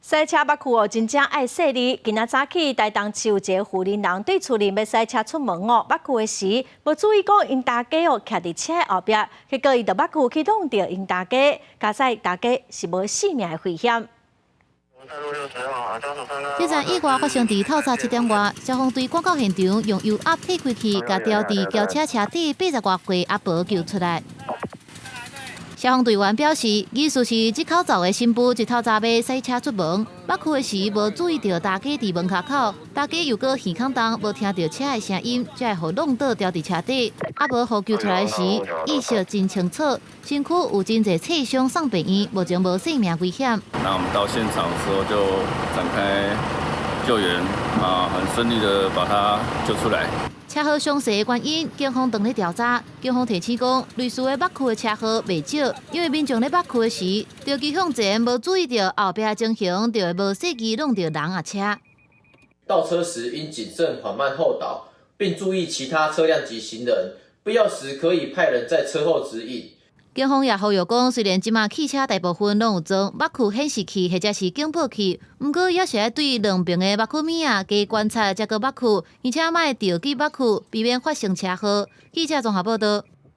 駛車目睭哦，真正愛細膩。今仔早起，台東市有一个婦人人對厝裡欲駛車出門哦，目睭的時無注意講𪜶大家哦，徛佇車後壁，結果伊就目睭去挵著𪜶大家，佳哉大家是無性命的危險。這場意外發生佇透早7點外，消防隊趕到現場，用油壓提開器，共牢佇轎車車底80外歲阿婆救出來。消防隊員表示，疑似是這口灶的新婦，一透早欲駛車出門，目睭的時無注意著大家佇門跤口，大家又閣耳孔重，無聽著車的聲音，才會予挵倒牢佇車底。阿婆予救出來時，意識真清楚，身軀有真濟擦傷送病院，目前無性命危險。那我們到現場的時候就展開救援，啊，很順利的把他救出來。車禍詳細的原因，警方正咧調查。警方提醒講，類似的目睭的車禍袂少，因為民眾咧目睭的時，著急向前，無注意著後壁的情形，就會無細膩挵著人啊車。倒車時應謹慎緩慢後倒，並注意其他車輛及行人，必要時可以派人在車後指引。警方也呼籲講，雖然這馬汽車大部分攏有裝目睭顯示器或者是警報器，毋過也是愛對兩邊的目睭物仔加觀察，才閣目睭，而且莫著急目睭，避免發生車禍。記者綜合報道。